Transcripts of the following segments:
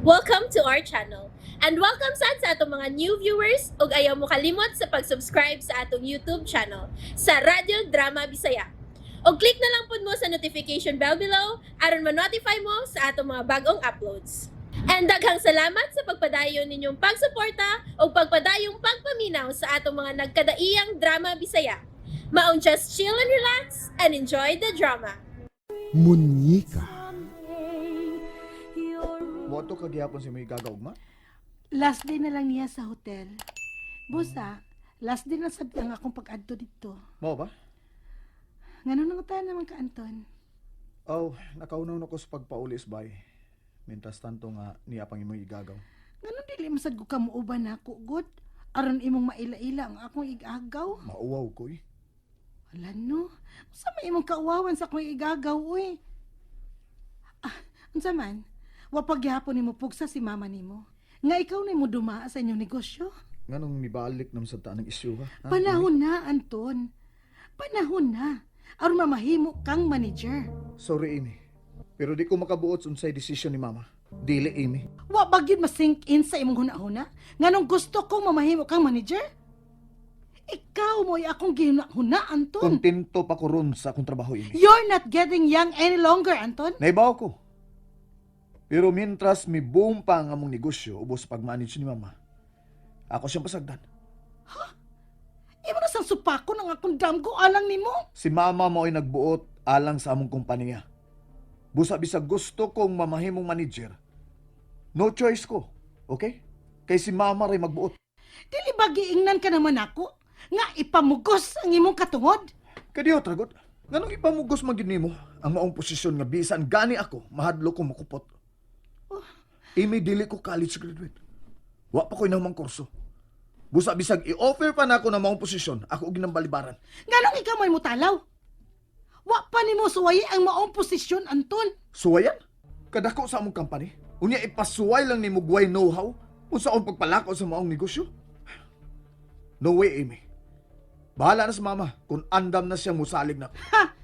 Welcome to our channel. And welcome sad sa atong mga new viewers ug ayaw mo kalimot sa pag-subscribe sa atong YouTube channel sa Radyo Drama Bisaya. Og click na lang pud mo sa notification bell below aron ma-notify mo sa atong mga bagong uploads. And daghang salamat sa pagpadayon ninyong pagsuporta ug pagpadayong pagpaminaw sa atong mga nagkadaiyang drama Bisaya. Maong just chill and relax and enjoy the drama. Munyika. Moto ka gihapon sa may gagaugma? Last day na lang niya sa hotel. Busa, last day na sad ang akong pag-adto dito. Mao ba? Ngano nang tayo naman ka, Anton? Oh, nakaunaw na ko sa pagpaulis bay. Mintas tanto nga niya pang imong igagaw. Ngano dili man sad ko kamuuban nako, god? Aron imong maila-ila ang akong igagaw. Mauwaw ko eh. Wala no. Unsa may imong kauwawan sa akong igagaw, uy? Ah, unsa man? Wa pagyapon nimo pugsa si mama nimo. Nga ikaw na mo dumaa sa inyong negosyo. Nganong mibalik naman sa taan ng isyu ha? Ha? Panahon na, Anton. Panahon na. Aron mamahimo kang manager. Sorry, Amy. Pero di ko makabuot unsay desisyon ni mama. Dili, Amy. Wa ba gyud masink in sa imong huna-huna? Nganong gusto kong mamahimo kang manager? Ikaw mo'y akong gihuna-huna, Anton. Kontento pa ko ron sa akong trabaho, Amy. You're not getting young any longer, Anton. Naibaw ko. Pero mientras mi boom pa ang among negosyo ubos sa pag-manage ni mama, ako siyang pasagdan. Imo na sang supako ng akong damgo alang nimo. Si mama mo ay nagbuot alang sa among kumpanya. Busa bisag gusto kong mamahimong manager. No choice ko. Okay? Kay si mama ray magbuot. Dili ba giingnan ka naman ako nga ipamugos ang imong katungod? Kadiyo tragot. Nganong ipamugos man gyud nimo ang maong posisyon nga bisan gani ako mahadlok ko makupot. Imi dili ko college graduate. Wa pa ko'y namang kurso. Busa bisag i-offer pa nako na maong posisyon, ako og ginang balibaran. Nganong ikaw may mutalaw? Wa pa nimo suwayi ang maong posisyon, Anton. Suwayan? Kadako sa among company. Unya ipasuway lang nimo guway know-how unsa akong pagpalakaw sa maong negosyo. No way, Amy. Bahala na sa mama kung andam na siya musalig na. Ha!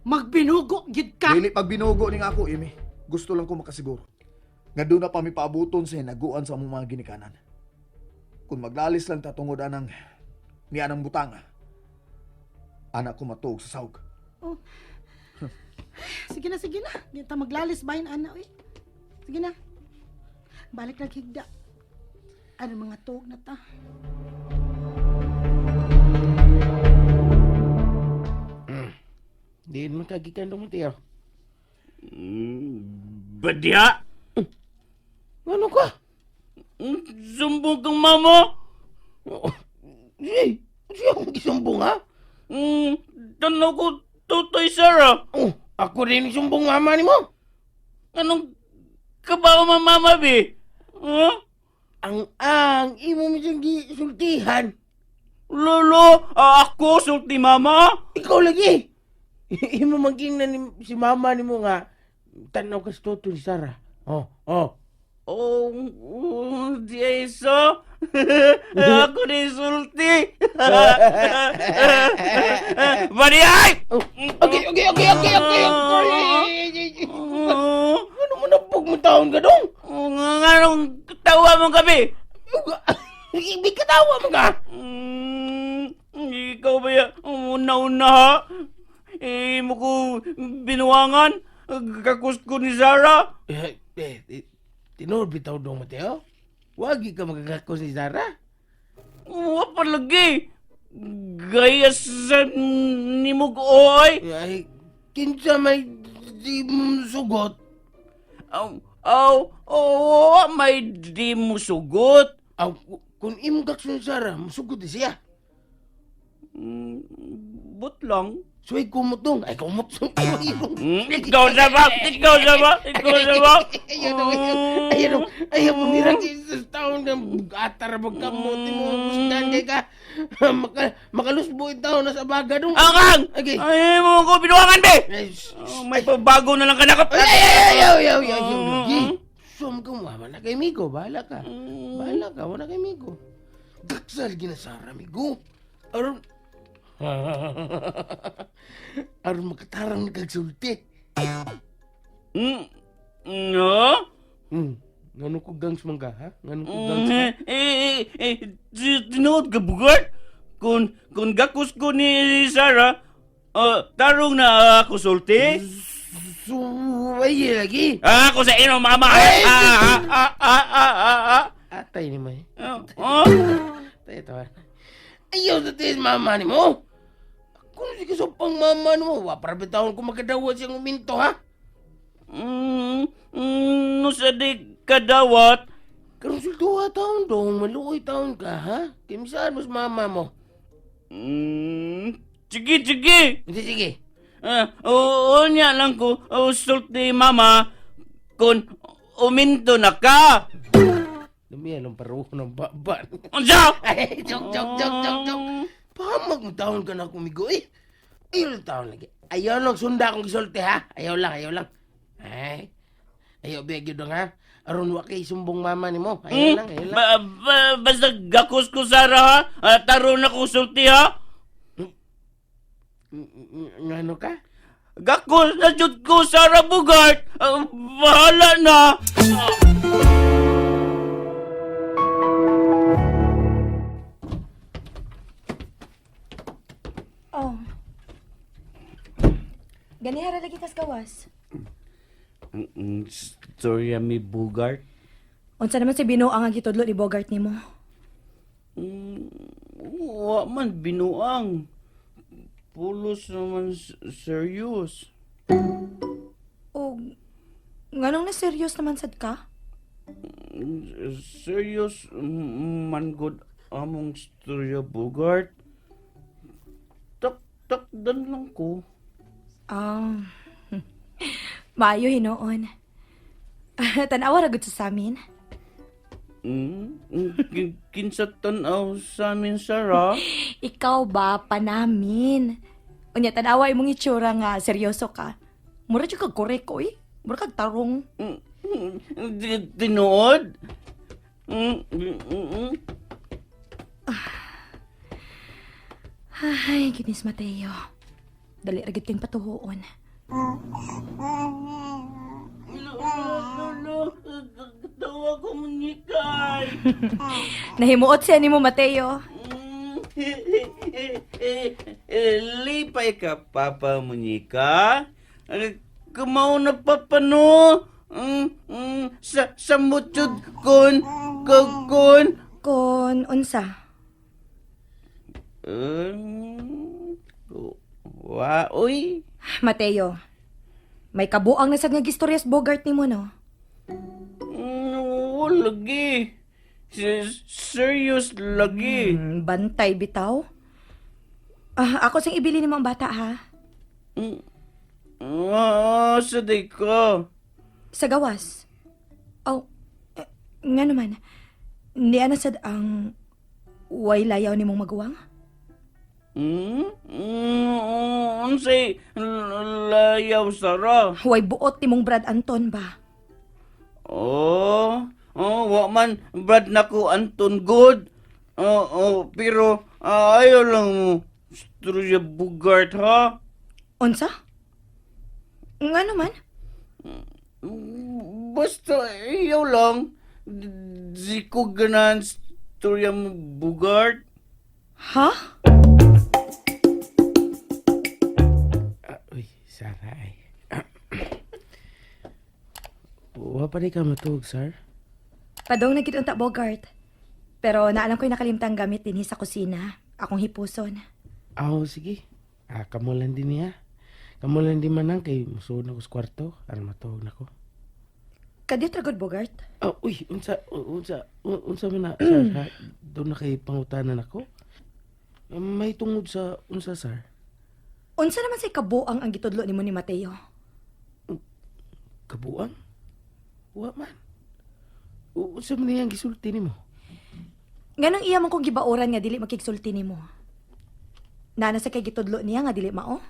Magbinugo gyud ka. Dili pag binugo ni nga ako, Amy. Gusto lang ko makasiguro. Nga doon na pa mi paabuton sa hinaguan sa among mga ginikanan. Kung maglalis lang ta tungod anang niya ng butanga, anak ko matuog sa sawg. Oh. Sige na, sige na. Di ta maglalis bahin ana oy. Sige na. Balik lang higda. Ano mga tuog na ta? Diin man kagikan mo tiyo. Badya? Ano ka? Sumbong kang mama? Si, siya akong gisumbong ha? Tanaw ko tutoy Sarah. Oh, ako rin sumbong mama ni mo. Anong kabaw ma mama bi? Huh? Ang imo mo siyang gisultihan. Lolo, ako sulti mama? Ikaw lagi. Imo maging na ni, si mama ni mo nga tanaw ka sa toto ni Sarah. Oh. Oh, oh di ay so. Ako ni sulti. Badya! Oh, okay. Oh, Ano mo nabog mo taon ka dong? oh, nga nganong tawa mo kami? Ibig katawa mo ka. Ikaw ba ya? Una-una ha? Eh, mo ko binuwangan? Kakus ko ni Sarah? Eh, tinuod bitaw dong Mateo. Wagi ka magkakakos ni Sarah. Wa palagi. Gaya sa nimog oy. Ay, kinsa may di mo sugot. Aw, aw, oh, may di mo sugot. Aw, kung imong kaksun ni Sarah, musugot di siya. But lang. Suway kumot dong. Ay, kumot. Kumot. Ikaw sa ba? Ikaw sa ba? Ikaw sa ba? Ayaw dong, ayaw. Ayaw dong. Ayaw, pumirang sa taon ng atar magkamot mo. Gustahan kay ka. Makalusbo itaw na sa baga dong. Akang! Okay. Ay mo ko binuwangan, be! Ay, shh, Oh, may pabago na lang ka na Ay, ay, ay, ay, ay, ay, ay, ay, Sum ka mo, wala kay Migo, bahala ka. Bahala ka, wala kay Migo. Gaksal ginasara, Migo. Aron, aron makatarang nagkagsulti. No? Ngano Nganong ko gangs man ka, ha? Nganong ko gangs ka? Eh, eh, eh, tinuod ka, Bugart? Kung gakos ko ni Sarah, tarong na ako sulti. Suway lagi. Ah, ako sa ino, mama. Ay! Ah, ah, ah, ah, ah, ah, ah. Atay ni May. Oh, oh. Tayo tawa. Ayaw sa tis mama ni mo. Kung sige sa pang mama ni mo, wa para bitawon ko makadawat siyang uminto, ha? No sa di kadawat. Karon sil duha taon dong, maluoy taon ka, ha? Kimsaan mas mama mo? Sige, sige. Hindi, sige. Ah, oo niya lang ko, oh, sulti mama, kung uminto na ka. Dumi lang paruho ng baba. Unsa? Ay, joke, joke, joke, joke, joke. Pahamag mo taon ka na kumigo, eh. Ayaw lang taon lagi. Ayaw lang sunda akong gisulti, ha? Ayaw lang, ayaw lang. Ay, ayaw, bigyo dong, ha? Aron wa kay sumbong mama ni mo. Ayaw lang, ayaw lang. Basta gakos ko, Sarah, ha? Ah, tarong na ko sulti, ha? Ngano ka? Gakos na jud ko, Sarah Bugart! Ah, bahala na! Oh. Ganihara lagi kas gawas. Storya mi Bugart? Unsa naman si Binuang ang gitudlo ni Bogart nimo? Wa man binuang. Pulos naman serious. Og nganong na serious naman sad ka? Serious man good among storya Bugart. Tak takdan lang ko. Ah. Maayo hinuon. Tan-awa ra gud sa amin. Kinsa tan-aw sa amin, Sarah? Ikaw ba panamin? Unya tan-awa imong itsura nga seryoso ka. Mura jud kag korek oy. Mura kag tarong. Tinuod? Mm, mm, mm. Ay, goodness Mateo. Dali ra gid kang patuhuon. Lo, lo, lo, tawa ko munyikay. Nahimuot siya nimo Mateo. Lipay ka, Papa Munyika. Kumaw na papa no. Sa mutsud kun, kun. Kon unsa? Wa, uy. Mateo, may kabuang na sad nga gistoryas Bogart nimo no. Oo, lagi. Serious lagi. Bantay bitaw. Ah, ako sing ibili nimo ang bata ha. Ah, sa day ka. Sa gawas. Oh, eh, nga naman. Niya na sad ang way layaw nimong maguwang? Hmm? Unsay layaw, Sarah? Way buot nimong Brad Anton ba? Oh, oh, wa man brad nako Anton good. Oh, oh, pero ayaw lang mo. Storya Bugart ha. Unsa? Nga naman. Basta ayaw lang. Di ko ganahan storya mo Bugart. Ha? Ah, uy, Sarah ay. Wa pa di ka matuog, sir? Padong na gid unta Bogart. Pero naalam ko'y nakalimtang gamit dinhi sa kusina. Akong hipuson. Aw, sige. Ah, kamo lang din niya. Kamo lang din manang kay musuod na ko sa kwarto. Aron matuog na ko. Kadiyot ra gud Bogart. Ah, uy, unsa unsa unsa man na, sir, ha? Doon na kay pangutanan ako. May tungod sa unsa, sir? Unsa naman say kabuang ang gitudlo nimo ni Mateo? Kabuang? Wa man. Unsa man niyang gisulti nimo? Nganong iya man kong gibaoran nga dili makigsulti nimo? Nana sa kay gitudlo niya nga dili mao?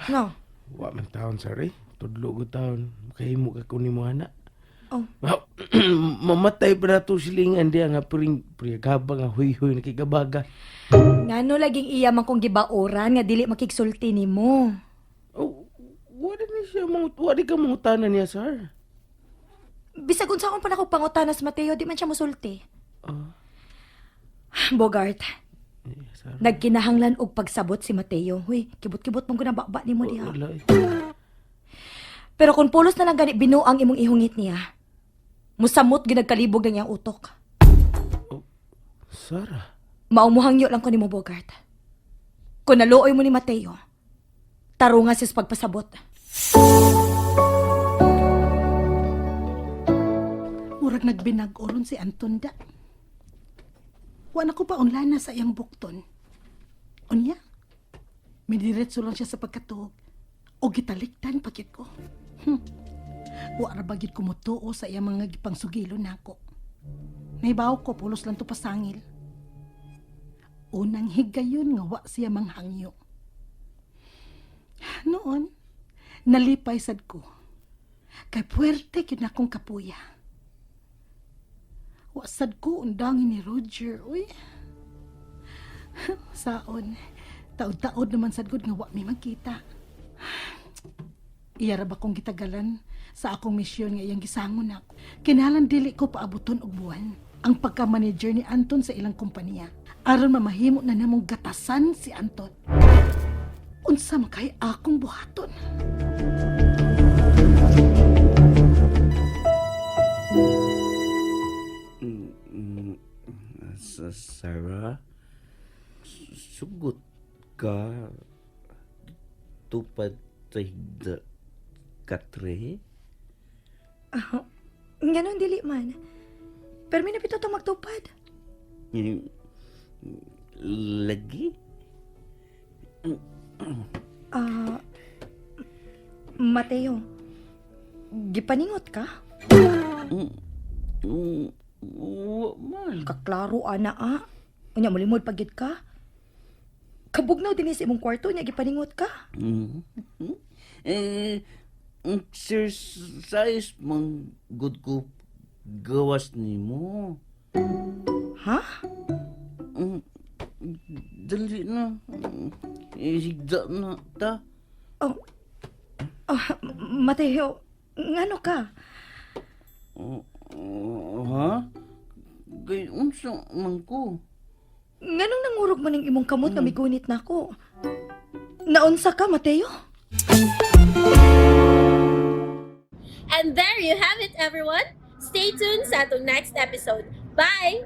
No. Wa man taon, sir, eh. Tudlo ko taon. Makahimo ka ko nimo ana. Oh. Mamatay pa na to silingan diya nga puring priyagaba nga huy-huy nakigabaga. Ngano laging iya man kong gibaoran nga dili makigsulti nimo? Oh, wa di ni siya mangut wa di ka mangutana niya, sir. Bisag unsa akong pa nako pangutana si Mateo, di man siya musulti. Bogart, Sarah. nagkinahanglan og pagsabot si Mateo. Huy, kibot-kibot mong gunang baba nimo diha. Wala eh. Pero kung pulos na lang gani binuang imong ihungit niya, musamot ginagkalibog ng iyang utok. Sarah. Maumuhangyo lang ko nimo, Bogart. Kung naluoy mo ni Mateo, tarunga sis pagpasabot. Murag nagbinag-oron si Anton da. Wa na ko pa unlana sa iyang bukton. Unya, midiretso lang siya sa pagkatuog. O gitaliktan pagit ko. Wa ra ba gid ko motuo sa iyang mga gipangsugilo nako. Nahibaw ko, pulos lang to pasangil. Unang higayon nga wa siya manghangyo. Noon, nalipay sad ko. Kay puwerte gyud na akong kapuya. Wasad ko undangin ni Roger, uy. Saon, taod-taod naman sad gud nga wa mi magkita. Iya ra ba kong gitagalan sa akong misyon nga iyang gisangon ako. Kinalan dili ko paabuton og buwan ang pagka-manager ni Anton sa ilang kompanya. Aron mamahimo na namong gatasan si Anton. Unsa man kay akong buhaton? Sarah, sugot ka tupad sa higda katre? Ganon, dili man. Pero may napito to magtupad. Lagi? Ah, Mateo, gipaningot ka? Wa man. Kaklaro, ana, ah. Unya, mulimod pagid ka. Kabugnaw din sa imong kwarto, unya, gipaningot ka. Eh, exercise man good ko gawas nimo. Ha? Dali na. Higda na ta. Oh, oh, Mateo, ngano ka? Oh, oh, ha? Kay unsa man ko? Nganong nangurog man ang imong kamot nga migunit na ako? Naunsa ka, Mateo? And there you have it, everyone. Stay tuned sa atong next episode. Bye!